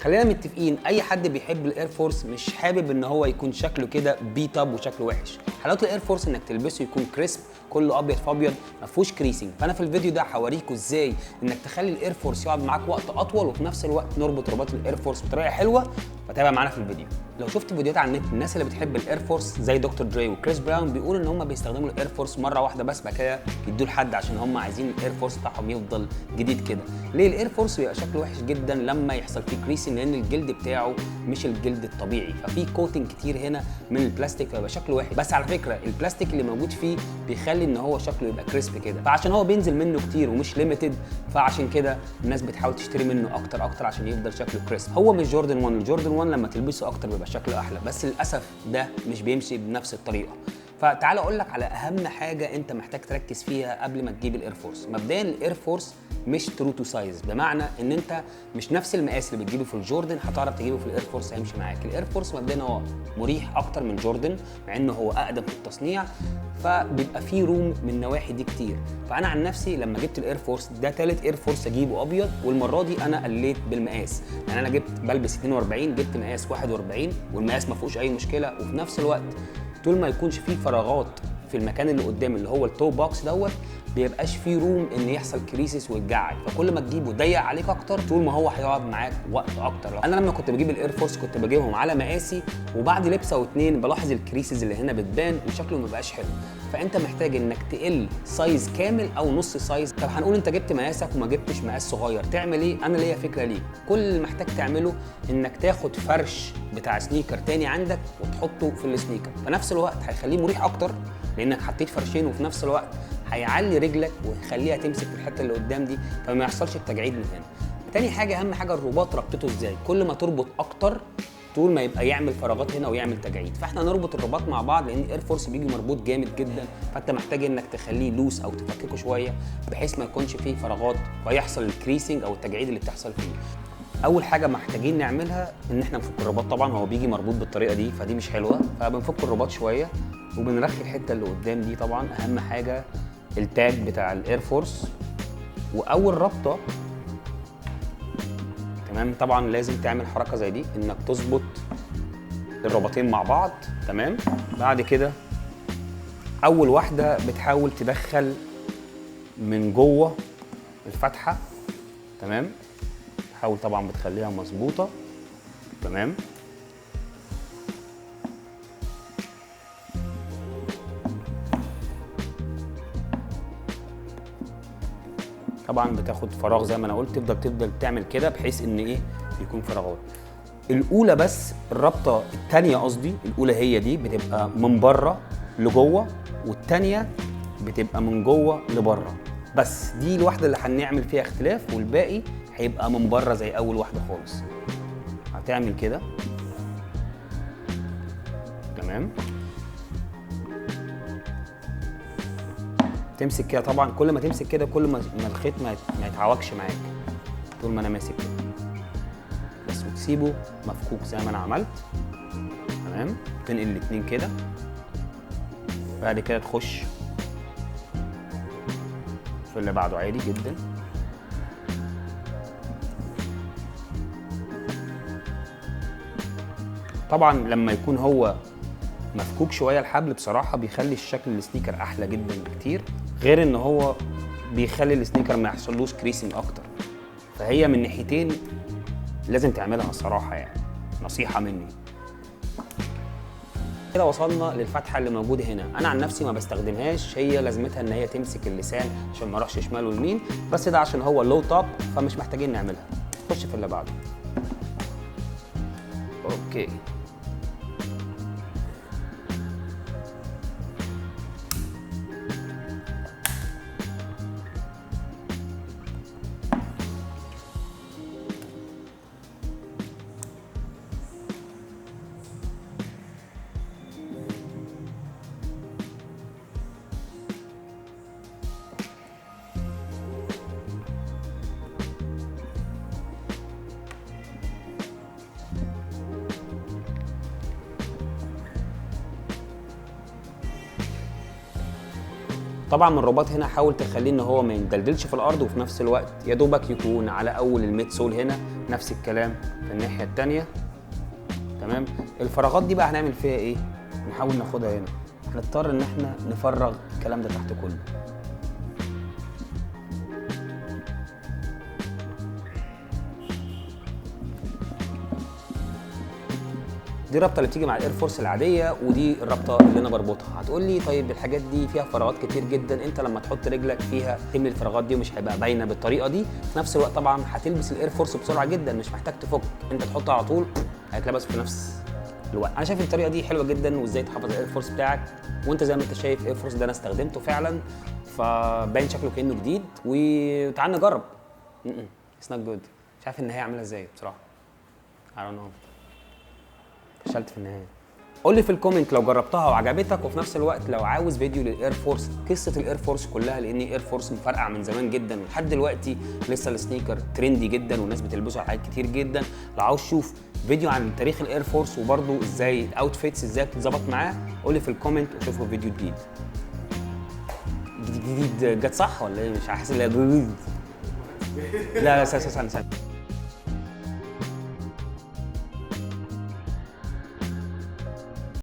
خلينا متفقين، اي حد بيحب ال Air Force مش حابب ان هو يكون شكله كده beat up وشكله وحش. حلاوة ال Air Force انك تلبسه يكون crisp، كله ابيض في ابيض، ما فيهوش creasing. فانا في الفيديو ده هوريكم ازاي انك تخلي ال Air Force يقعد معاك وقت اطول، وفي نفس الوقت نربط رباط ال Air Force بطريقة حلوه. فتابع معانا في الفيديو. لو شفت فيديوهات على النت، الناس اللي بتحب ال Air Force زي دكتور دري وكريس براون بيقولوا ان هم بيستخدموا ال Air Force مرة واحدة بس، بعد كده يدوه لحد، عشان هم عايزين ال Air Force بتاعهم يفضل جديد كده. ليه؟ ال Air Force بيبقى شكله وحش جدا لما يحصل فيه creasing، لان الجلد بتاعه مش الجلد الطبيعي، ففي coating كتير هنا من البلاستيك فيبقى شكله وحش. بس على فكرة البلاستيك اللي موجود فيه بيخلي ان هو شكله يبقى crisp كده، فعشان هو بينزل منه كتير ومش limited، فعشان كده الناس بتحاول تشتري منه اكتر اكتر عشان يفضل شكله crisp. هو مش Jordan 1، ال Jordan 1 لما تلبسه اكتر بيبقى شكله احلى، بس للاسف ده مش بيمشي بنفس الطريقة. فتعال اقول لك على اهم حاجة انت محتاج تركز فيها قبل ما تجيب ال Air Force. مبدئيا ال Air Force مش true to size، بمعنى ان انت مش نفس المقاس اللي بتجيبه في ال Jordan هتعرف تجيبه في ال Air Force هيمشي معاك. ال Air Force مبدئيا هو مريح اكتر من Jordan مع انه هو اقدم في التصنيع، فبيبقى فيه room من النواحي دي كتير. فانا عن نفسي لما جبت ال Air Force ده تالت Air Force اجيبه ابيض، والمرة دي انا قليت بالمقاس، يعني انا جبت بلبس 42 جبت مقاس 41، والمقاس ما فيهوش اي مشكلة. وفي نفس الوقت طول ما يكونش فيه فراغات في المكان اللي قدام اللي هو ال toe box دوت، بيبقاش فيه room ان يحصل creases ويتجعد. فكل ما تجيبه ضيق عليك اكتر طول ما هو هيقعد معاك وقت اكتر. انا لما كنت بجيب ال Air Force كنت بجيبهم على مقاسي، وبعد لبسه واتنين بلاحظ ال creases اللي هنا بتبان وشكله ما بقاش حلو. فانت محتاج انك تقل size كامل او نص size. طب هنقول انت جبت مقاسك وما جبتش مقاس صغير، تعمل ايه؟ انا ليا فكرة ليك. كل اللي محتاج تعمله انك تاخد فرش بتاع sneaker تاني عندك وتحطه في ال sneaker، في نفس الوقت هيخليه مريح اكتر لانك حطيت فرشين، وفي نفس الوقت هيعلي رجلك ويخليها تمسك في الحتة اللي قدام دي، فما يحصلش التجعيد من هنا. تاني حاجة، اهم حاجة، الرباط ربطته ازاي. كل ما تربط اكتر طول ما يبقى يعمل فراغات هنا ويعمل تجاعيد. فاحنا نربط الرباط مع بعض، لان ال Air Force بيجي مربوط جامد جدا، فانت محتاج انك تخليه loose او تفككه شوية بحيث ما يكونش فيه فراغات ويحصل ال creasing او التجاعيد اللي بتحصل فيه. اول حاجة محتاجين نعملها ان احنا نفك الرباط. طبعا هو بيجي مربوط بالطريقة دي فدي مش حلوة، فبنفك الرباط شوية وبنرخي الحتة اللي قدام دي. طبعا اهم حاجة ال tag بتاع ال Air Force واول ربطه، تمام. طبعا لازم تعمل حركة زي دي انك تظبط الرباطين مع بعض، تمام. بعد كده اول واحدة بتحاول تدخل من جوه الفتحة، تمام. تحاول طبعا بتخليها مظبوطة، تمام. طبعا بتاخد فراغ زي ما انا قلت، تفضل تعمل كده بحيث ان ايه يكون فراغات. الاولى بس الرابطة الثانية، قصدي الاولى هي دي بتبقى من بره لجوه، والثانية بتبقى من جوه لبره، بس دي الواحدة اللي هنعمل فيها اختلاف، والباقي هيبقى من بره زي اول واحدة خالص. هتعمل كده، تمام. تمسك كده، طبعا كل ما تمسك كده كل ما الخيط ما يتعوجش معاك طول ما انا ماسك كده بس، وتسيبه مفكوك زي ما انا عملت، تمام. تنقل الاتنين كده، بعد كده تخش في اللي بعده عادي جدا. طبعا لما يكون هو مفكوك شوية الحبل بصراحة بيخلي الشكل ال sneaker احلى جدا بكتير، غير ان هو بيخلي ال sneaker ما يحصلوش creasing اكتر. فهي من ناحيتين لازم تعملها الصراحة، يعني نصيحة مني. كده وصلنا للفتحه اللي موجودة هنا. انا عن نفسي ما بستخدمهاش، هي لازمتها ان هي تمسك اللسان عشان ما اروحش شمال ويمين، بس ده عشان هو low top فمش محتاجين نعملها. خش في اللي بعده. okay، طبعا من الرباط هنا حاول تخليه ان هو ما يندلدلش في الارض، وفي نفس الوقت يا دوبك يكون على اول ال midsole هنا. نفس الكلام في الناحية الثانية. تمام. الفراغات دي بقى هنعمل فيها ايه؟ نحاول ناخدها هنا. هنضطر ان احنا نفرغ الكلام ده تحت كله. دي الرابطة اللي بتيجي مع ال Air Force العادية، ودي الرابطة اللي انا بربطها. هتقول لي طيب الحاجات دي فيها فراغات كتير جدا، انت لما تحط رجلك فيها تملي الفراغات دي ومش هيبقى باينة بالطريقة دي. في نفس الوقت طبعا هتلبس ال Air Force بسرعة جدا، مش محتاج تفك، انت تحطها على طول هيتلبس في نفس الوقت. انا شايف الطريقة دي حلوة جدا، وازاي تحافظ على ال Air Force بتاعك. وانت زي ما انت شايف ال Air Force ده انا استخدمته فعلا، فباين شكله كانه جديد. وتعال نجرب. it's not good. مش عارف النهاية عامله ازاي بصراحة. I don't know. فشلت في النهاية. قول لي في ال comment لو جربتها وعجبتك، وفي نفس الوقت لو عاوز فيديو لل Air Force، قصة ال Air Force كلها، لان Air Force مفرقع من زمان جدا ولحد دلوقتي لسه ال sneaker trendy جدا والناس بتلبسه على حاجات كتير جدا. لو عاوز تشوف فيديو عن تاريخ ال Air Force وبرده ازاي ال outfits ازاي بتتظبط معاه، قول لي في ال comment وشوفوا فيديو جديد. جديد جت صح ولا ايه؟ مش حاسس ان هي جديد. لا لا، استنى استنى استنى.